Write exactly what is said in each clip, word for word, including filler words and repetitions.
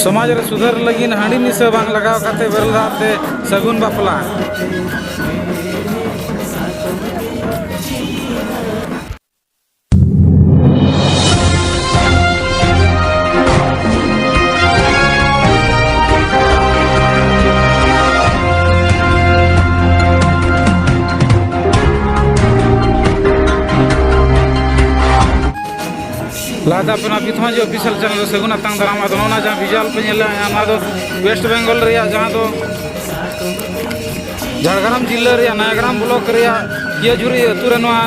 ᱥᱚᱢᱟᱡᱽ ᱨᱮ ᱥᱩᱫᱷᱟᱹᱨ ᱞᱟᱹᱜᱤᱫ ᱦᱟᱺᱰᱤ ᱱᱤᱥᱟᱹ ᱵᱟᱝ ᱞᱟᱜᱟᱣ ᱠᱟᱛᱮ ᱵᱮᱨᱮᱞ ᱫᱟᱜ ᱛᱮ ᱥᱟᱹᱜᱩᱱ ᱵᱟᱯᱞᱟ᱾ ᱞᱟᱦᱟ ᱫᱚ ᱟᱯᱮ ᱱᱚᱣᱟ ᱯᱤᱛᱷᱚᱸᱡᱽ official channel ᱨᱮ ᱥᱟᱹᱜᱩᱱ ᱟᱛᱟᱝ ᱫᱟᱨᱟᱢ᱾ ᱟᱫᱚ ᱱᱚᱜᱼᱚ ᱱᱟ ᱡᱟᱦᱟᱸ visual ᱯᱮ ᱧᱮᱞᱮᱫᱼᱟ, ᱱᱚᱣᱟ ᱫᱚ West Bengal ᱨᱮᱭᱟᱜ, ᱡᱟᱦᱟᱸ ᱫᱚ ᱡᱷᱟᱲᱜᱨᱟᱢ ᱡᱤᱞᱟᱹ ᱨᱮᱭᱟᱜ ᱱᱟᱭᱟᱜᱨᱟᱢ block ᱨᱮᱭᱟᱜ ᱠᱤᱭᱟᱹᱡᱷᱩᱨᱤ ᱟᱹᱛᱩ ᱨᱮ ᱱᱚᱣᱟ,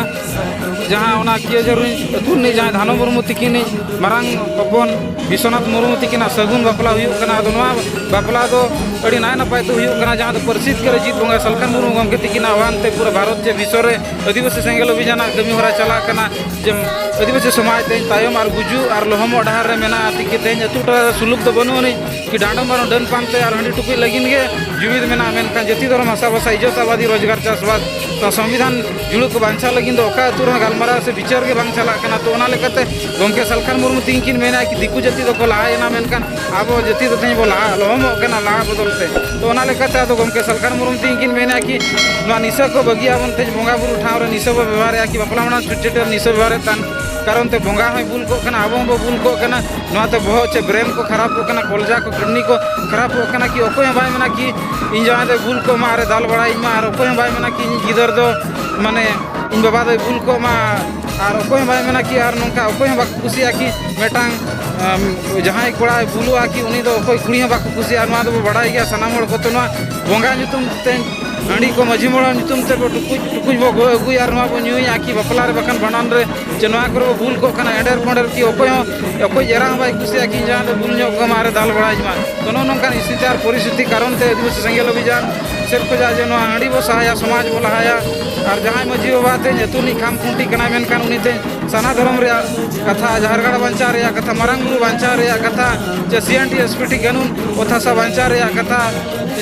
ᱡᱟᱦᱟᱸ ᱚᱱᱟ ᱠᱤᱭᱟᱹᱡᱷᱩᱨᱤ ᱟᱹᱛᱩ ᱨᱤᱱᱤᱡ ᱡᱟᱦᱟᱸᱭ ᱫᱷᱟᱱᱚ ᱢᱩᱨᱢᱩ ᱛᱤᱠᱤᱱᱤᱡ ᱢᱟᱨᱟᱝ ᱦᱚᱯᱚᱱ ᱵᱤᱥᱣᱚᱱᱟᱛᱷ ᱢᱩᱨᱢᱩ ᱛᱤᱠᱤᱱᱟᱜ ᱥᱟᱹᱜᱩᱱ ᱵᱟᱯᱞᱟ ᱦᱩᱭᱩᱜ ᱠᱟᱱᱟ᱾ ᱟᱫᱚ ᱱᱚᱣᱟ ᱵᱟᱯᱞᱟ ᱫᱚ ᱟᱹᱰᱤ ᱱᱟᱭ ᱱᱟᱯᱟᱭ ᱛᱮ ᱦᱩᱭᱩᱜ ᱠᱟᱱᱟ, ᱡᱟᱦᱟᱸ ᱫᱚ ᱯᱟᱹᱨᱥᱤᱛ ᱠᱟᱹᱨᱤ ᱡᱤᱛ ᱵᱚᱸᱜᱟ ᱥᱟᱞᱠᱷᱟᱱ ᱢᱩᱨᱢᱩ ᱜᱚᱢᱠᱮ ᱛᱤᱠᱤᱱᱟᱜ ᱟᱦᱣᱟᱱ ᱛᱮ ᱯᱩᱨᱟᱹ ᱵᱷᱟᱨᱚᱛ ᱪᱮ ᱵᱤᱥᱣᱚ ᱨᱮ ᱟᱹᱫᱤᱵᱟᱹᱥᱤ ᱥᱮᱸᱜᱮᱞ ᱚᱵᱷᱤᱡᱟᱱᱟᱜ ᱠᱟᱹᱢᱤ ᱦᱚᱨᱟ ᱪᱟᱞᱟᱜ ᱠᱟᱱᱟ᱾ ᱡᱮ ᱟᱹᱫᱤᱵᱟᱹᱥᱤ ᱥᱚᱢᱟᱡᱽ ᱛᱮᱦᱮᱧ ᱛᱟᱭᱚᱢ ᱟᱨ ᱜᱩᱡᱩᱜ ᱟᱨ ᱞᱚᱦᱚᱢᱚᱜ ᱰᱟᱦᱟᱨ ᱨᱮ ᱢᱮᱱᱟᱜᱼᱟ᱾ ᱛᱤᱠᱤ ᱛᱮᱦᱮᱧ ᱟᱹᱛᱩ ᱴᱚᱞᱟ ᱨᱮ ᱥᱩᱞᱩᱠ ᱫᱚ ᱵᱟᱹᱱᱩᱜ ᱟᱹᱱᱤᱡ, ᱠᱤ ᱰᱟᱸᱰᱚᱢ ᱵᱟᱹᱱᱩᱜ, ᱰᱟᱹᱱ ᱯᱟᱱᱛᱮ ᱟᱨ ᱦᱟᱺᱰᱤ ᱴᱩᱠᱩᱡ ᱞᱟᱹᱜᱤᱫ ᱜᱮ ᱡᱩᱢᱤᱫ ᱢᱮᱱᱟᱜᱼᱟ᱾ ᱢᱮᱱᱠᱷᱟᱱ ᱡᱟᱹᱛᱤ ᱫᱷᱚᱨᱚᱢ ᱦᱟᱥᱟ ᱵᱷᱟᱥᱟ ᱤᱡᱽᱡᱚᱛ ᱟᱵᱟᱫᱤ ᱨᱳᱡᱽᱜᱟᱨ ᱪᱟᱥᱵᱟᱥ ᱥᱟᱶ ᱥᱚᱝᱵᱤᱫᱷᱟᱱ ᱡᱩᱲᱩ ᱠᱚ ᱵᱟᱧᱪᱟᱣ ᱞᱟᱹᱜᱤᱫ ᱫᱚ ᱚᱠᱟ ᱟᱹᱛᱩ ᱨᱮᱦᱚᱸ ᱜᱟᱞᱢᱟᱨᱟᱣ ᱥᱮ ᱵᱤᱪᱟᱹᱨ ᱜᱮ ᱵᱟᱝ ᱪᱟᱞᱟᱜ ᱠᱟᱱᱟ᱾ ᱛᱚ ᱚᱱᱟ ᱞᱮᱠᱟᱛᱮ ᱜᱚᱢᱠᱮ ᱥᱟᱞᱠᱷᱟᱱ ᱢᱩᱨᱢᱩ ᱛᱤᱠᱤᱱ ᱢᱮᱱᱟ ᱠᱤ ᱫᱤᱠᱩ ᱡᱟᱹᱛᱤ ᱫᱚᱠᱚ ᱞᱟᱦᱟᱭᱮᱱᱟ, ᱢᱮᱱᱠᱷᱟᱱ ᱟᱵᱚ ᱡᱟᱹᱛᱤ ᱫᱚ ᱛᱮᱦᱮᱧ ᱵᱚ ᱞᱟᱦᱟ ᱞᱚᱦᱚᱢᱚᱜ ᱠᱟᱱᱟ ᱞᱟᱦᱟ ᱵᱚᱫᱚᱞ ᱛᱮ᱾ ᱛᱚ ᱚᱱᱟ ᱞᱮᱠᱟᱛᱮ ᱟᱫᱚ ᱜᱚᱢᱠᱮ ᱥᱟᱞᱠᱷᱟᱱ ᱢᱩᱨᱢᱩ ᱛᱤᱠᱤᱱ ᱢᱮᱱᱟ ᱠᱤ ᱱᱚᱣᱟ ᱱᱤᱥᱟᱹ ᱠᱚ ᱵᱟᱹᱜᱤᱭᱟᱵᱚᱱ, ᱛᱮᱦᱮᱧ ᱵᱚᱸᱜᱟ ᱵᱩᱨᱩ ᱴᱷᱟᱶ ᱨᱮ ᱱᱤᱥᱟᱹ ᱵᱚ ᱵᱮᱵᱚᱦᱟᱨᱮᱫᱼᱟ, ᱠᱤ ᱵᱟᱯᱞᱟ ᱢᱟᱲᱟᱝ ᱪᱷᱩᱴ ᱪᱷᱟᱹᱴᱭᱟᱹᱨ ᱱᱤᱥᱟᱹ ᱵᱮᱵᱚᱦᱟᱨᱮᱫ ᱠᱟᱱ ᱠᱟᱨᱚᱱ ᱛᱮ ᱵᱚᱸᱜᱟ ᱦᱚᱸᱭ ᱵᱩᱞ ᱠᱚᱜ ᱠᱟᱱᱟ, ᱟᱵᱚ ᱦᱚᱸᱵᱚ ᱵᱩᱞ ᱠᱚᱜ ᱠᱟᱱᱟ᱾ ᱱᱚᱣᱟᱛᱮ ᱵᱚᱦᱚᱜ ᱪᱮ brain ᱠᱚ ᱠᱷᱟᱨᱟᱯᱚᱜ ᱠᱟᱱᱟ, ᱠᱚᱞᱡᱟ ᱠᱚ kidney ᱠᱚ ᱠᱷᱟᱨᱟᱯᱚᱜ ᱠᱟᱱᱟ᱾ ᱠᱤ ᱚᱠᱚᱭ ᱦᱚᱸ ᱵᱟᱭ ᱢᱮᱱᱟ ᱠᱤ ᱤᱧ ᱡᱟᱶᱟᱭ ᱫᱚᱭ ᱵᱩᱞ ᱠᱚᱜ ᱢᱟ ᱟᱨᱮ ᱫᱟᱞ ᱵᱟᱲᱟᱭᱤᱧ ᱢᱟ, ᱟᱨ ᱚᱠᱚᱭ ᱦᱚᱸ ᱵᱟᱭ ᱢᱮᱱᱟ ᱠᱤ ᱤᱧ ᱜᱤᱫᱟᱹᱨ ᱫᱚ ᱢᱟᱱᱮ ᱤᱧ ᱵᱟᱵᱟ ᱫᱚᱭ ᱵᱩᱞ ᱠᱚᱜ ᱢᱟ, ᱟᱨ ᱚᱠᱚᱭ ᱦᱚᱸ ᱵᱟᱭ ᱢᱮᱱᱟ ᱠᱤ, ᱟᱨ ᱱᱚᱝᱠᱟ ᱚᱠᱚᱭ ᱦᱚᱸ ᱵᱟᱠᱚ ᱠᱩᱥᱤᱭᱟᱜᱼᱟ ᱠᱤ ᱢᱤᱫᱴᱟᱝ, ᱟᱢ, ᱡᱟᱦᱟᱸᱭ ᱠᱚᱲᱟᱭ ᱵᱩᱞᱩᱜᱼᱟ ᱠᱤ ᱩᱱᱤ ᱫᱚ ᱚᱠᱚᱭ ᱠᱩᱲᱤ ᱦᱚᱸ ᱵᱟᱠᱚ ᱠᱩᱥᱤᱭᱟᱜᱼᱟ᱾ ᱱᱚᱣᱟ ᱫᱚᱵᱚ ᱵᱟᱲᱟᱭ ᱜᱮᱭᱟ ᱥᱟᱱᱟᱢ ᱦᱚᱲ ᱠᱚ᱾ ᱛᱚ ᱱᱚᱣᱟ ᱵᱚᱸᱜᱟ ᱧᱩᱛᱩᱢ ᱛᱮ ᱦᱟᱺᱰᱤ ᱠᱚ ᱢᱟᱹᱡᱷᱤ ᱢᱚᱬᱮ ᱧᱩᱛᱩᱢ ᱛᱮ ᱵᱚ ᱴᱩᱠᱩᱡ ᱴᱩᱠᱩᱡ ᱵᱚ ᱜᱚ ᱟᱹᱜᱩᱭᱟ ᱟᱨ ᱱᱚᱣᱟ ᱵᱚ ᱧᱩᱭᱟ ᱠᱤ ᱵᱟᱯᱞᱟ ᱨᱮ ᱵᱟᱠᱷᱟᱱ ᱵᱷᱟᱸᱰᱟᱱ ᱨᱮ ᱪᱮ ᱱᱚᱣᱟ ᱠᱚᱨᱮ ᱵᱚ ᱵᱩᱞ ᱠᱚᱜ ᱠᱟᱱᱟ᱾ ᱮᱸᱰᱮᱨ ᱯᱚᱸᱰᱮᱨ ᱠᱤ ᱚᱠᱚᱭ ᱦᱚᱸ ᱚᱠᱚᱭ ᱮᱨᱟ ᱦᱚᱸ ᱵᱟᱭ ᱠᱩᱥᱤᱭᱟᱜᱼᱟ ᱠᱤ ᱡᱟᱦᱟᱸᱭ ᱫᱚ ᱵᱩᱞ ᱧᱚᱜ ᱠᱚᱢᱟ ᱟᱨᱮ ᱫᱟᱞ ᱵᱟᱲᱟᱭ ᱢᱟ᱾ ᱛᱚ ᱱᱚᱜᱼᱚ ᱱᱚᱝᱠᱟᱱ ᱥᱛᱷᱤᱛᱤ ᱟᱨ ᱯᱚᱨᱤᱥᱛᱷᱤᱛᱤ ᱠᱟᱨᱚᱱ ᱛᱮ ᱟᱹᱫᱤᱵᱟᱹᱥᱤ ᱥᱮᱸᱜᱮᱞ ᱚᱵᱷᱤᱡᱟᱱ ᱥᱮᱫ ᱠᱷᱚᱱᱟᱜ ᱡᱮ ᱱᱚᱣᱟ ᱦᱟᱺᱰᱤ ᱵᱚ ᱥᱟᱦᱟᱭᱟ, ᱥᱚᱢᱟᱡᱽ ᱵᱚ ᱞᱟᱦᱟᱭᱟ᱾ ᱟᱨ ᱡᱟᱦᱟᱸᱭ ᱢᱟᱹᱡᱷᱤ ᱵᱟᱵᱟ ᱛᱮᱦᱮᱧ ᱟᱹᱛᱩ ᱨᱤᱱᱤᱡ ᱠᱷᱟᱢ ᱠᱷᱩᱱᱴᱤ ᱠᱟᱱᱟᱭ, ᱢᱮᱱᱠᱷᱟᱱ ᱩᱱᱤ ᱛᱮᱦᱮᱧ ᱥᱟᱨᱱᱟ ᱫᱷᱚᱨᱚᱢ ᱨᱮᱭᱟᱜ ᱠᱟᱛᱷᱟ, ᱡᱟᱦᱮᱨ ᱜᱟᱲ ᱵᱟᱧᱪᱟᱣ ᱨᱮᱭᱟᱜ ᱠᱟᱛᱷᱟ, ᱢᱟᱨᱟᱝ ᱵᱩᱨᱩ ᱵᱟᱧᱪᱟᱣ ᱨᱮᱭᱟᱜ ᱠᱟᱛᱷᱟ, ᱪᱮ ᱥᱤ N T S P T ᱠᱟᱹᱱᱩᱱ, ᱚᱛ ᱦᱟᱥᱟ ᱵᱟᱧᱪᱟᱣ ᱨᱮᱭᱟᱜ ᱠᱟᱛᱷᱟ,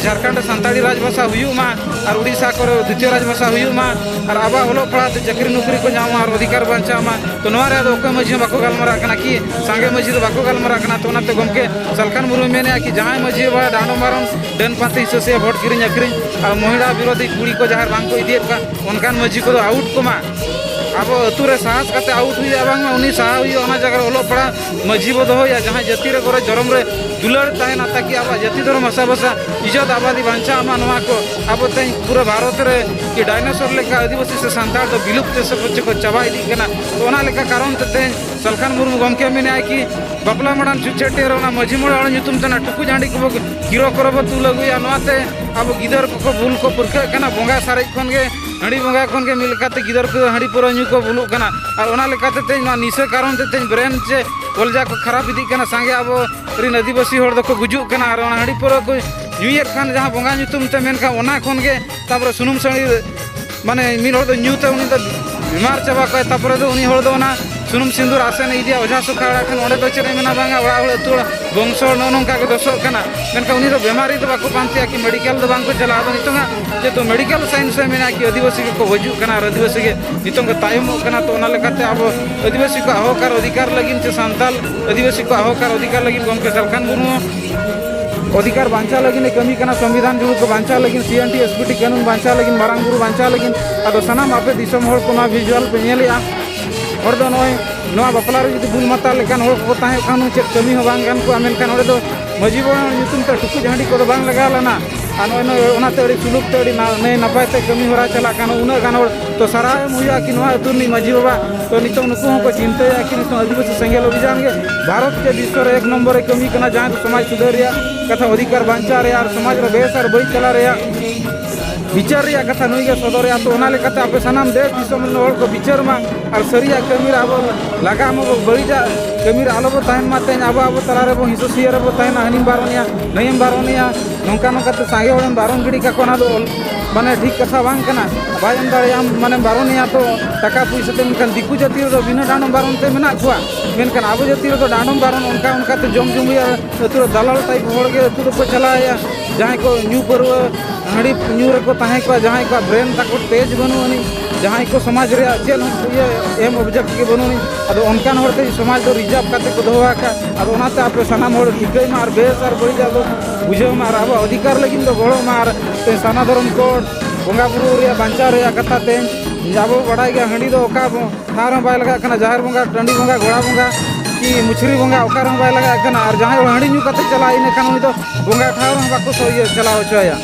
ᱡᱷᱟᱲᱠᱷᱚᱸᱰ ᱨᱮ ᱥᱟᱱᱛᱟᱲᱤ ᱨᱟᱡᱽᱵᱷᱟᱥᱟ ᱦᱩᱭᱩᱜ ᱢᱟ ᱟᱨ ᱩᱲᱤᱥᱥᱟ ᱠᱚᱨᱮ ᱫᱤᱛᱤᱭᱚ ᱨᱟᱡᱽᱵᱷᱟᱥᱟ ᱦᱩᱭᱩᱜ ᱢᱟ ᱟᱨ ᱟᱵᱚᱣᱟᱜ ᱚᱞᱚᱜ ᱯᱟᱲᱦᱟᱜ ᱛᱮ ᱪᱟᱹᱠᱨᱤ ᱱᱚᱠᱨᱤ ᱠᱚ ᱧᱟᱢ ᱢᱟ ᱟᱨ ᱚᱫᱷᱤᱠᱟᱨ ᱵᱟᱧᱪᱟᱣ ᱢᱟ᱾ ᱛᱚ ᱱᱚᱣᱟ ᱨᱮ ᱟᱫᱚ ᱚᱠᱚᱭ ᱢᱟᱹᱡᱷᱤ ᱦᱚᱸ ᱵᱟᱠᱚ ᱜᱟᱞᱢᱟᱨᱟᱜ ᱠᱟᱱᱟ ᱠᱤ ᱥᱟᱸᱜᱮ ᱢᱟᱹᱡᱷᱤ ᱫᱚ ᱵᱟᱠᱚ ᱜᱟᱞᱢᱟᱨᱟᱜ ᱠᱟᱱᱟ᱾ ᱛᱚ ᱚᱱᱟᱛᱮ ᱜᱚᱢᱠᱮ ᱥᱟᱞᱠᱷᱟᱱ ᱢᱩᱨᱢᱩᱭ ᱢᱮᱱᱮᱫᱼᱟ ᱠᱤ ᱡᱟᱦᱟᱸᱭ ᱢᱟᱹᱡᱷᱤ ᱵᱟᱵᱟ ᱰᱟᱸᱰᱚᱢ ᱵᱟᱨᱚᱱ, ᱰᱟᱹᱱ ᱯᱟᱱᱛᱮ ᱦᱤᱥᱟᱹ ᱥᱮ ᱵᱷᱳᱴ ᱠᱤᱨᱤᱧ ᱟᱹᱠᱷᱨᱤᱧ ᱟᱨ ᱢᱚᱦᱤᱞᱟ ᱵᱤᱨᱳᱫᱷᱤ ᱠᱩᱲᱤ ᱠᱚ ᱡᱟᱦᱟᱸᱭ ᱵᱟᱝ ᱠᱚ ᱤᱫᱤᱭᱮᱫ ᱠᱚᱣᱟ, ᱚᱱᱠᱟᱱ ᱢᱟᱹᱡᱷᱤ ᱠᱚᱫᱚ ᱟᱣᱩᱴ ᱠᱚᱢᱟ᱾ ᱟᱵᱚ ᱟᱹᱛᱩ ᱨᱮ ᱥᱟᱦᱟᱥ ᱠᱟᱛᱮ ᱟᱣᱩᱴ ᱦᱩᱭᱩᱜᱼᱟ, ᱵᱟᱝᱢᱟ ᱩᱱᱤ ᱥᱟᱦᱟ ᱦᱩᱭᱩᱜᱼᱟ, ᱚᱱᱟ ᱡᱟᱭᱜᱟ ᱨᱮ ᱚᱞᱚᱜ ᱯᱟᱲᱦᱟᱜ ᱢᱟᱹᱡᱷᱤ ᱵᱚ ᱫᱚᱦᱚᱭᱟ, ᱡᱟᱦᱟᱸᱭ ᱡᱟᱹᱛᱤ ᱨᱮ ᱜᱚᱨᱚᱡᱽ ᱫᱷᱚᱨᱚᱢ ᱨᱮ ᱫᱩᱞᱟᱹᱲ ᱛᱟᱦᱮᱱᱟ, ᱛᱟᱠᱤ ᱟᱵᱚᱣᱟᱜ ᱡᱟᱹᱛᱤ ᱫᱷᱚᱨᱚᱢ ᱵᱷᱟᱥᱟ ᱵᱷᱟᱥᱟ ᱤᱡᱽᱡᱚᱛ ᱟᱵᱟᱫᱤ ᱵᱟᱧᱪᱟᱜ ᱢᱟ᱾ ᱱᱚᱣᱟ ᱠᱚ ᱟᱵᱚ ᱛᱮᱦᱮᱧ ᱯᱩᱨᱟᱹ ᱵᱷᱟᱨᱚᱛ ᱨᱮ ᱠᱤ ᱰᱟᱭᱱᱳᱥᱚᱨ ᱞᱮᱠᱟ ᱟᱹᱫᱤᱵᱟᱹᱥᱤ ᱥᱮ ᱥᱟᱱᱛᱟᱲ ᱫᱚ ᱵᱤᱞᱩᱯᱛ ᱥᱮ ᱠᱚ ᱪᱟᱵᱟ ᱤᱫᱤᱜ ᱠᱟᱱᱟ᱾ ᱛᱚ ᱚᱱᱟ ᱞᱮᱠᱟ ᱠᱟᱨᱚᱱ ᱛᱮ ᱛᱮᱦᱮᱧ ᱥᱟᱞᱠᱷᱟᱱ ᱢᱩᱨᱢᱩ ᱜᱚᱢᱠᱮ ᱢᱮᱱᱮᱫᱼᱟᱭ ᱠᱤ ᱵᱟᱯᱞᱟ ᱢᱟᱲᱟᱝ ᱪᱷᱩᱛ ᱪᱷᱟᱹᱴᱭᱟᱹᱨ ᱨᱮ ᱚᱱᱟ ᱢᱟᱹᱡᱷᱤ ᱢᱚᱬᱮ ᱦᱚᱲ ᱧᱩᱛᱩᱢ ᱛᱮ ᱚᱱᱟ ᱴᱩᱠᱩᱡ ᱦᱟᱺᱰᱤ ᱠᱚᱵᱚ ᱠᱤᱨᱚ ᱠᱚᱨᱮ ᱵᱚ ᱛᱩᱞ ᱟᱹᱜᱩᱭᱟ᱾ ᱱᱚᱣᱟᱛᱮ ᱟᱵᱚ ᱜᱤᱫᱟᱹᱨ ᱠᱚᱠᱚ ᱵᱩᱞ ᱠᱚ ᱯᱟᱹᱨᱠᱟᱹᱜ ᱠᱟᱱᱟ᱾ ᱵᱚᱸᱜᱟ ᱥᱟᱨᱮᱡ ᱠᱷᱚᱱ ᱜᱮ, ᱦᱟᱺᱰᱤ ᱵᱚᱸᱜᱟ ᱠᱷᱚᱱ ᱜᱮ ᱢᱤᱫ ᱞᱮᱠᱟᱛᱮ ᱜᱤᱫᱟᱹᱨ ᱠᱚ ᱦᱟᱺᱰᱤ ᱯᱟᱹᱣᱨᱟᱹ ᱧᱩ ᱠᱚ ᱵᱩᱞᱩᱜ ᱠᱟᱱᱟ᱾ ᱟᱨ ᱚᱱᱟ ᱞᱮᱠᱟᱛᱮ ᱛᱮᱦᱮᱧ ᱱᱚᱣᱟ ᱱᱤᱥᱟᱹ ᱠᱟᱨᱚᱱ ᱛᱮ ᱛᱮᱦᱮᱧ ᱵᱨᱮᱱ ᱪᱮ ᱠᱚᱞᱡᱟ ᱠᱚ ᱠᱷᱟᱨᱟᱯ ᱤᱫᱤᱜ ᱠᱟᱱᱟ᱾ ᱥᱟᱸᱜᱮ ᱟᱵᱚ ᱨᱮᱱ ᱟᱹᱫᱤᱵᱟᱹᱥᱤ ᱦᱚᱲ ᱫᱚᱠᱚ ᱜᱩᱡᱩᱜ ᱠᱟᱱᱟ᱾ ᱟᱨ ᱚᱱᱟ ᱦᱟᱺᱰᱤ ᱯᱟᱹᱣᱨᱟᱹ ᱠᱚ ᱧᱩᱭᱮᱫ ᱠᱷᱟᱱ ᱡᱟᱦᱟᱸ ᱵᱚᱸᱜᱟ ᱧᱩᱛᱩᱢ ᱛᱮ, ᱢᱮᱱᱠᱷᱟᱱ ᱚᱱᱟ ᱠᱷᱚᱱ ᱜᱮ ᱛᱟᱯᱚᱨᱮ ᱥᱩᱱᱩᱢ ᱥᱟᱹᱲᱤ, ᱢᱟᱱᱮ ᱢᱤᱫ ᱦᱚᱲ ᱫᱚ ᱧᱩ ᱛᱮ ᱩᱱᱤ ᱫᱚ ᱵᱤᱢᱟᱨ ᱪᱟᱵᱟ ᱠᱚᱜᱼᱟᱭ, ᱛᱟᱯᱚᱨᱮ ᱫᱚ ᱩᱱᱤ ᱦᱚᱲ ᱫᱚ ᱚᱱᱟ ᱥᱩᱱᱩᱢ ᱥᱤᱸᱫᱩᱨ ᱟᱥᱮᱱ ᱤᱫᱤᱭᱟ ᱚᱡᱷᱟ ᱥᱚᱠᱷᱟ ᱚᱲᱟᱜ ᱠᱷᱟᱱ, ᱚᱸᱰᱮ ᱫᱚ ᱪᱮᱫ ᱮ ᱢᱮᱱᱟ, ᱵᱟᱝᱟ ᱚᱲᱟᱜ ᱦᱚᱲ ᱟᱹᱛᱩ ᱚᱲᱟᱜ ᱵᱚᱝᱥᱚ ᱦᱚᱲ ᱱᱚᱜᱼᱚ ᱱᱚᱝᱠᱟ ᱠᱚ ᱫᱚᱥᱚᱜ ᱠᱟᱱᱟ᱾ ᱢᱮᱱᱠᱷᱟᱱ ᱩᱱᱤ ᱫᱚ ᱵᱮᱢᱟᱨᱤ ᱫᱚ ᱵᱟᱠᱚ ᱯᱟᱱᱛᱮᱭᱟ ᱠᱤ ᱢᱮᱰᱤᱠᱮᱞ ᱫᱚ ᱵᱟᱝ ᱠᱚ ᱪᱟᱞᱟᱜᱼᱟ᱾ ᱟᱫᱚ ᱱᱤᱛᱚᱝᱟᱜ ᱡᱮᱦᱮᱛᱩ ᱢᱮᱰᱤᱠᱮᱞ ᱥᱟᱭᱮᱱᱥ ᱮ ᱢᱮᱱᱟ ᱠᱤ ᱟᱹᱫᱤᱵᱟᱹᱥᱤ ᱜᱮᱠᱚ ᱜᱩᱡᱩᱜ ᱠᱟᱱᱟ ᱟᱨ ᱟᱹᱫᱤᱵᱟᱹᱥᱤ ᱜᱮ ᱱᱤᱛᱚᱝ ᱠᱚ ᱛᱟᱭᱚᱢᱚᱜ ᱠᱟᱱᱟ᱾ ᱛᱚ ᱚᱱᱟ ᱞᱮᱠᱟᱛᱮ ᱟᱵᱚ ᱟᱹᱫᱤᱵᱟᱹᱥᱤ ᱠᱚᱣᱟᱜ ᱦᱚᱠ ᱟᱨ ᱚᱫᱷᱤᱠᱟᱨ ᱞᱟᱹᱜᱤᱫ ᱥᱮ ᱥᱟᱱᱛᱟᱞ ᱟᱹᱫᱤᱵᱟᱹᱥᱤ ᱠᱚᱣᱟᱜ ᱦᱚᱠ ᱟᱨ ᱚᱫᱷᱤᱠᱟᱨ ᱞᱟᱹᱜᱤᱫ ᱜᱚᱢᱠᱮ ᱥᱟᱞᱠᱷᱟᱱ ᱢᱩᱨᱢᱩ ᱚᱫᱷᱤᱠᱟᱨ ᱵᱟᱧᱪᱟᱣ ᱞᱟᱹᱜᱤᱫ ᱮ ᱠᱟᱹᱢᱤ ᱠᱟᱱᱟ, ᱥᱚᱝᱵᱤᱫᱷᱟᱱ ᱡᱩᱲᱩ ᱠᱚ ᱵᱟᱧᱪᱟᱣ ᱞᱟᱹᱜᱤᱫ, ᱥᱤ N T S P T ᱠᱟᱹᱱᱩᱱ ᱵᱟᱧᱪᱟᱣ ᱞᱟᱹᱜᱤᱫ, ᱢᱟᱨᱟᱝ ᱵᱩᱨᱩ ᱵᱟᱧᱪᱟᱣ ᱞᱟᱹᱜᱤᱫ᱾ ᱟᱫᱚ ᱥᱟᱱᱟᱢ ᱟᱯᱮ ᱫᱤᱥᱚᱢ ᱦᱚᱲ ᱠᱚ ᱱᱚᱣᱟ ᱵᱷᱤᱡᱩᱣᱟᱞ ᱯᱮ ᱧᱮᱞᱮᱜᱼᱟ, ᱦᱚᱲ ᱫᱚ ᱱᱚᱜᱼᱚᱭ ᱱᱚᱣᱟ ᱵᱟᱯᱞᱟ ᱨᱮ ᱡᱩᱫᱤ ᱵᱩᱞ ᱢᱟᱛᱟᱞ ᱞᱮᱠᱟᱱ ᱦᱚᱲ ᱠᱚᱠᱚ ᱛᱟᱦᱮᱸ ᱠᱷᱟᱱ ᱪᱮᱫ ᱠᱟᱹᱢᱤ ᱦᱚᱸ ᱵᱟᱝ ᱜᱟᱱ ᱠᱚᱜᱼᱟ᱾ ᱢᱮᱱᱠᱷᱟᱱ ᱚᱸᱰᱮ ᱫᱚ ᱢᱟᱹᱡᱷᱤ ᱵᱟᱵᱟ ᱧᱩᱛᱩᱢ ᱛᱮ ᱴᱩᱠᱩᱡ ᱦᱟᱺᱰᱤ ᱠᱚᱫᱚ ᱵᱟᱝ ᱞᱟᱜᱟᱣ ᱞᱮᱱᱟ᱾ ᱟᱨ ᱱᱚᱜᱼᱚᱭ ᱱᱚᱜᱼᱚᱭ ᱚᱱᱟᱛᱮ ᱟᱹᱰᱤ ᱥᱩᱞᱩᱠ ᱛᱮ ᱟᱹᱰᱤ ᱱᱟ-, ᱱᱟᱭ ᱱᱟᱯᱟᱭ ᱛᱮ ᱠᱟᱹᱢᱤ ᱦᱚᱨᱟ ᱪᱟᱞᱟᱜ ᱠᱟᱱᱟ᱾ ᱩᱱᱟᱹᱜ ᱜᱟᱱ ᱦᱚᱲ ᱛᱚ ᱥᱟᱨᱦᱟᱣ ᱮᱢ ᱦᱩᱭᱩᱜᱼᱟ ᱠᱤ ᱱᱚᱣᱟ ᱟᱹᱛᱩ ᱨᱤᱱᱤᱡ ᱢᱟᱹᱡᱷᱤ ᱵᱟᱵᱟ᱾ ᱛᱚ ᱱᱤᱛᱚᱝ ᱱᱩᱠᱩ ᱦᱚᱸᱠᱚ ᱪᱤᱱᱛᱟᱹᱭᱟ ᱠᱤ ᱱᱤᱛᱚᱝ ᱟᱹᱫᱤᱵᱟᱹᱥᱤ ᱥᱮᱸᱜᱮᱞ ᱚᱵᱷᱤᱡᱟᱱ ᱜᱮ ᱵᱷᱟᱨᱚᱛ ᱪᱮ ᱵᱤᱥᱥᱚ ᱨᱮ ᱮᱠ ᱱᱚᱢᱵᱚᱨ ᱮ ᱠᱟᱹᱢᱤ ᱠᱟᱱᱟ, ᱡᱟᱦᱟᱸ ᱫᱚ ᱥᱚᱢᱟᱡᱽ ᱥᱩᱫᱷᱟᱹᱨ ᱨᱮᱭᱟᱜ ᱠᱟᱛᱷᱟ, ᱚᱫᱷᱤᱠᱟᱨ ᱵᱟᱧᱪᱟᱣ ᱨᱮᱭᱟᱜ ᱟᱨ ᱥᱚᱢᱟᱡᱽ ᱨᱮ ᱵᱮᱥ ᱟᱨ ᱵᱟᱹᱲᱤᱡ ᱛᱟᱞᱟ ᱨᱮᱭᱟᱜ ᱵᱤᱪᱟᱹᱨ ᱨᱮᱭᱟᱜ ᱠᱟᱛᱷᱟ ᱱᱩᱭ ᱜᱮ ᱥᱚᱫᱚᱨᱮᱜᱼᱟ᱾ ᱛᱚ ᱚᱱᱟ ᱞᱮᱠᱟᱛᱮ ᱟᱯᱮ ᱥᱟᱱᱟᱢ ᱫᱮᱥ ᱫᱤᱥᱚᱢ ᱨᱮᱱ ᱦᱚᱲ ᱠᱚ ᱵᱤᱪᱟᱹᱨ ᱢᱟ ᱟᱨ ᱥᱟᱹᱨᱤᱭᱟᱜ ᱠᱟᱹᱢᱤ ᱨᱮ ᱟᱵᱚ ᱞᱟᱜᱟᱜ ᱢᱟᱵᱚ, ᱵᱟᱹᱲᱤᱡᱟᱜ ᱠᱟᱹᱢᱤ ᱨᱮ ᱟᱞᱚᱵᱚ ᱛᱟᱦᱮᱱ ᱢᱟ᱾ ᱛᱮᱦᱮᱧ ᱟᱵᱚ ᱟᱵᱚ ᱛᱟᱞᱟ ᱨᱮᱵᱚ ᱦᱤᱸᱥᱟᱹ ᱥᱩᱭᱟᱹ ᱨᱮᱵᱚ ᱛᱟᱦᱮᱱᱟ, ᱦᱟᱹᱱᱤᱢ ᱵᱟᱨᱚᱱᱮᱭᱟ, ᱱᱟᱹᱭᱮᱢ ᱵᱟᱨᱚᱱᱮᱭᱟ, ᱱᱚᱝᱠᱟ ᱱᱚᱝᱠᱟᱛᱮ ᱥᱟᱸᱜᱮ ᱦᱚᱲᱮᱢ ᱵᱟᱨᱚᱱ ᱜᱤᱰᱤ ᱠᱟᱠᱚ, ᱚᱱᱟ ᱫᱚ ᱚᱞ-, ᱢᱟᱱᱮ ᱴᱷᱤᱠ ᱠᱟᱛᱷᱟ ᱵᱟᱝ ᱠᱟᱱᱟ᱾ ᱵᱟᱭ ᱮᱢ ᱫᱟᱲᱮᱭᱟᱜᱼᱟᱢ, ᱢᱟᱱᱮ ᱵᱟᱨᱚᱱᱮᱭᱟ ᱛᱚ ᱴᱟᱠᱟ ᱯᱩᱭᱥᱟᱹ ᱛᱮ, ᱢᱮᱱᱠᱷᱟᱱ ᱫᱤᱠᱩ ᱡᱟᱹᱛᱤ ᱨᱮᱫᱚ ᱵᱤᱱᱟᱹ ᱰᱟᱸᱰᱚᱢ ᱵᱟᱨᱚᱱ ᱛᱮ ᱢᱮᱱᱟᱜ ᱠᱚᱣᱟ᱾ ᱢᱮᱱᱠᱷᱟᱱ ᱟᱵᱚ ᱡᱟᱹᱛᱤ ᱨᱮᱫᱚ ᱰᱟᱸᱰᱚᱢ ᱵᱟᱨᱚᱱ ᱚᱱᱠᱟ ᱚᱱᱠᱟᱛᱮ ᱡᱚᱢ ᱡᱩᱢᱤᱭᱟ ᱟᱹᱛᱩ ᱨᱮ ᱫᱟᱞᱟᱞ ᱴᱟᱭᱤᱯ ᱦᱚᱲ ᱜᱮ ᱟᱹᱛᱩ ᱫᱚᱠᱚ ᱪᱟᱞᱟᱣᱮᱭᱟ᱾ ᱡᱟᱦᱟᱸᱭ ᱠᱚ ᱧᱩ ᱯᱟᱹᱨᱣᱟᱹ ᱦᱟᱺᱰᱤ ᱧᱩ ᱨᱮᱠᱚ ᱛᱟᱦᱮᱸ ᱠᱚᱜᱼᱟ, ᱡᱟᱦᱟᱸᱭ ᱠᱚᱣᱟᱜ ᱵᱨᱮᱱ ᱛᱟᱠᱚ ᱛᱮᱡᱽ ᱵᱟᱹᱱᱩᱜ ᱟᱹᱱᱤᱡ, ᱡᱟᱦᱟᱸᱭ ᱠᱚ ᱥᱚᱢᱟᱡᱽ ᱨᱮᱭᱟᱜ ᱪᱮᱫ ᱦᱚᱸ ᱤᱭᱟᱹ ᱮᱢ ᱚᱵᱡᱮᱠᱴ ᱜᱮ ᱵᱟᱹᱱᱩᱜ ᱟᱹᱱᱤᱡ, ᱟᱫᱚ ᱚᱱᱠᱟᱱ ᱦᱚᱲ ᱛᱮ ᱥᱚᱢᱟᱡᱽ ᱫᱚ ᱨᱤᱡᱟᱨᱵᱷ ᱠᱟᱛᱮ ᱠᱚ ᱫᱚᱦᱚ ᱟᱠᱟᱫ᱾ ᱟᱫᱚ ᱚᱱᱟᱛᱮ ᱟᱯᱮ ᱥᱟᱱᱟᱢ ᱦᱚᱲ ᱴᱷᱤᱠᱟᱹᱭ ᱢᱟ ᱟᱨ ᱵᱮᱥ ᱟᱨ ᱵᱟᱹᱲᱤᱡᱟᱜ ᱫᱚ ᱵᱩᱡᱷᱟᱹᱣ ᱢᱟ ᱟᱨ ᱟᱵᱚᱣᱟᱜ ᱚᱫᱷᱤᱠᱟᱨ ᱞᱟᱹᱜᱤᱫ ᱫᱚ ᱜᱚᱲᱚᱜ ᱢᱟ᱾ ᱟᱨ ᱥᱟᱨᱱᱟ ᱫᱷᱚᱨᱚᱢ ᱠᱳᱰ, ᱵᱚᱸᱜᱟ ᱵᱩᱨᱩ ᱨᱮᱭᱟᱜ ᱵᱟᱧᱪᱟᱣ ᱨᱮᱭᱟᱜ ᱠᱟᱛᱷᱟ ᱛᱮ ᱟᱵᱚ ᱵᱟᱲᱟᱭ ᱜᱮᱭᱟ, ᱦᱟᱺᱰᱤ ᱫᱚ ᱚᱠᱟ ᱵᱚ-, ᱴᱷᱟᱶ ᱨᱮᱦᱚᱸ ᱵᱟᱭ ᱞᱟᱜᱟᱜ ᱠᱟᱱᱟ, ᱡᱟᱦᱮᱨ ᱵᱚᱸᱜᱟ, ᱴᱟᱺᱰᱤ ᱵᱚᱸᱜᱟ, ᱜᱚᱲᱟ ᱵᱚᱸᱜᱟ ᱠᱤ ᱢᱩᱪᱷᱨᱤ ᱵᱚᱸᱜᱟ ᱚᱠᱟ ᱨᱮᱦᱚᱸ ᱵᱟᱭ ᱞᱟᱜᱟᱜ ᱠᱟᱱᱟ᱾ ᱟᱨ ᱡᱟᱦᱟᱸᱭ ᱦᱚᱲ ᱦᱟᱺᱰᱤ ᱧᱩ ᱠᱟᱛᱮ ᱪᱟᱞᱟᱜᱼᱟ, ᱤᱱᱟᱹ ᱠᱷᱟᱱ ᱩᱱᱤ ᱫᱚ ᱵᱚᱸᱜᱟ ᱴᱷᱟᱶ ᱨᱮᱦᱚᱸ ᱵᱟᱠᱚ ᱥᱚ-, ᱤᱭᱟᱹ, ᱪᱟᱞᱟᱣ ᱦᱚᱪᱚ ᱟᱭᱟ᱾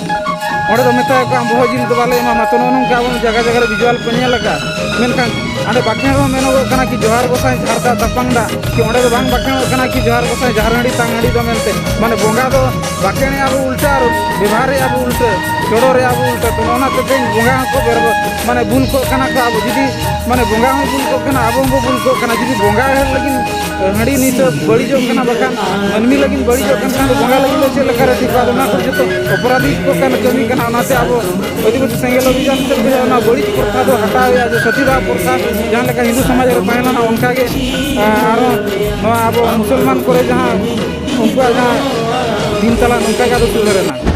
ᱚᱸᱰᱮ ᱫᱚ ᱢᱮᱛᱟᱭᱟ ᱠᱚ, "ᱟᱢ ᱵᱚᱦᱚᱜ ᱡᱤᱞ ᱫᱚ ᱵᱟᱞᱮ ᱮᱢᱟᱢᱟ᱾" ᱛᱚ ᱱᱚᱜᱼᱚ ᱱᱚᱝᱠᱟ ᱟᱵᱚ ᱡᱟᱭᱜᱟ ᱡᱟᱭᱜᱟ ᱨᱮ ᱵᱷᱤᱡᱩᱣᱟᱞ ᱠᱚ ᱧᱮᱞ ᱟᱠᱟᱫᱼᱟ᱾ ᱢᱮᱱᱠᱷᱟᱱ ᱦᱟᱸᱰᱮ ᱵᱟᱸᱠᱷᱮᱲ ᱨᱮᱦᱚᱸ ᱢᱮᱱᱚᱜᱚᱜ ᱠᱟᱱᱟ ᱠᱤ, "ᱡᱚᱦᱟᱨ ᱜᱚᱸᱥᱟᱭ ᱡᱷᱟᱨ ᱫᱟᱜ ᱛᱟᱯᱟᱝ ᱫᱟᱜ", ᱠᱤ ᱚᱸᱰᱮ ᱫᱚ ᱵᱟᱝ ᱵᱟᱸᱠᱷᱮᱲᱚᱜ ᱠᱟᱱᱟ ᱠᱤ, "ᱡᱚᱦᱟᱨ ᱜᱚᱸᱥᱟᱭ ᱡᱟᱦᱟᱨ ᱦᱟᱺᱰᱤ ᱛᱟᱝ ᱦᱟᱺᱰᱤ ᱫᱚ" ᱢᱮᱱᱛᱮ᱾ ᱢᱟᱱᱮ ᱵᱚᱸᱜᱟ ᱫᱚ ᱵᱟᱸᱠᱷᱮᱲᱮᱜᱼᱟ ᱵᱚ ᱩᱞᱴᱟᱹ ᱟᱨ ᱵᱮᱵᱷᱟᱨᱮᱜᱼᱟ ᱵᱚ ᱩᱞᱴᱟᱹ, ᱪᱚᱰᱚᱨᱮᱜᱼᱟ ᱵᱚ ᱩᱞᱴᱟᱹ᱾ ᱛᱚ ᱱᱚᱜᱼᱚ ᱱᱟ ᱛᱮ ᱛᱮᱦᱮᱧ ᱵᱚᱸᱜᱟ ᱦᱚᱸᱠᱚ ᱵᱮᱨᱵᱚ-, ᱢᱟᱱᱮ ᱵᱷᱩᱞ ᱠᱚᱜ ᱠᱟᱱᱟ ᱠᱚ᱾ ᱟᱵᱚ ᱡᱩᱫᱤ, ᱢᱟᱱᱮ ᱵᱚᱸᱜᱟ ᱦᱚᱸᱭ ᱵᱷᱩᱞ ᱠᱚᱜ ᱠᱟᱱᱟ, ᱟᱵᱚ ᱦᱚᱸᱵᱚ ᱵᱷᱩᱞ ᱠᱚᱜ ᱠᱟᱱᱟ᱾ ᱡᱩᱫᱤ ᱵᱚᱸᱜᱟ ᱞᱟᱹᱜᱤᱫ ᱦᱟᱺᱰᱤ ᱱᱤᱥᱟᱹ ᱵᱟᱹᱲᱤᱡᱚᱜ ᱠᱟᱱᱟ, ᱵᱟᱠᱷᱟᱱ ᱢᱟᱹᱱᱢᱤ ᱞᱟᱹᱜᱤᱫ ᱵᱟᱹᱲᱤᱡᱚᱜ ᱠᱟᱱ ᱠᱷᱟᱱ ᱫᱚ ᱵᱚᱸᱜᱟ ᱞᱟᱹᱜᱤᱫ ᱫᱚ ᱪᱮᱫ ᱞᱮᱠᱟ ᱨᱮ ᱴᱷᱤᱠᱚᱜᱼᱟ? ᱟᱫᱚ ᱚᱱᱟ ᱠᱚ ᱡᱚᱛᱚ ᱚᱯᱚᱨᱟᱫᱷᱤ ᱠᱚ ᱠᱟᱱ ᱠᱟᱹᱢᱤ ᱠᱟᱱᱟ᱾ ᱚᱱᱟᱛᱮ ᱟᱵᱚ ᱟᱹᱫᱤᱵᱟᱹᱥᱤ ᱥᱮᱸᱜᱮᱞ ᱚᱵᱷᱤᱡᱟᱱ ᱥᱮᱫ ᱠᱷᱚᱱ ᱚᱱᱟ ᱵᱟᱹᱲᱤᱡ ᱯᱨᱚᱛᱷᱟ ᱫᱚ ᱦᱟᱴᱟᱣ ᱦᱩᱭᱩᱜᱼᱟ, ᱡᱮ ᱥᱟᱹᱛᱤ ᱫᱟᱦ ᱯᱨᱚᱛᱷᱟ ᱡᱟᱦᱟᱸ ᱞᱮᱠᱟ ᱦᱤᱱᱫᱩ ᱥᱚᱢᱟᱡᱽ ᱨᱮ ᱛᱟᱦᱮᱸ ᱞᱮᱱᱟ, ᱚᱱᱠᱟ ᱜᱮ, ᱟᱸ, ᱟᱨᱦᱚᱸ ᱱᱚᱣᱟ ᱟᱵᱚ ᱢᱩᱥᱚᱞᱢᱟᱱ ᱠᱚᱨᱮ ᱡᱟᱦᱟᱸ ᱩᱱᱠᱩᱣᱟᱜ ᱡᱟᱦᱟᱸ ᱫᱤᱱ ᱛᱟᱞᱟ ᱱᱚᱝᱠᱟ ᱜᱮ ᱟᱫᱚ ᱥᱩᱫᱷᱟᱹᱨ ᱮᱱᱟ᱾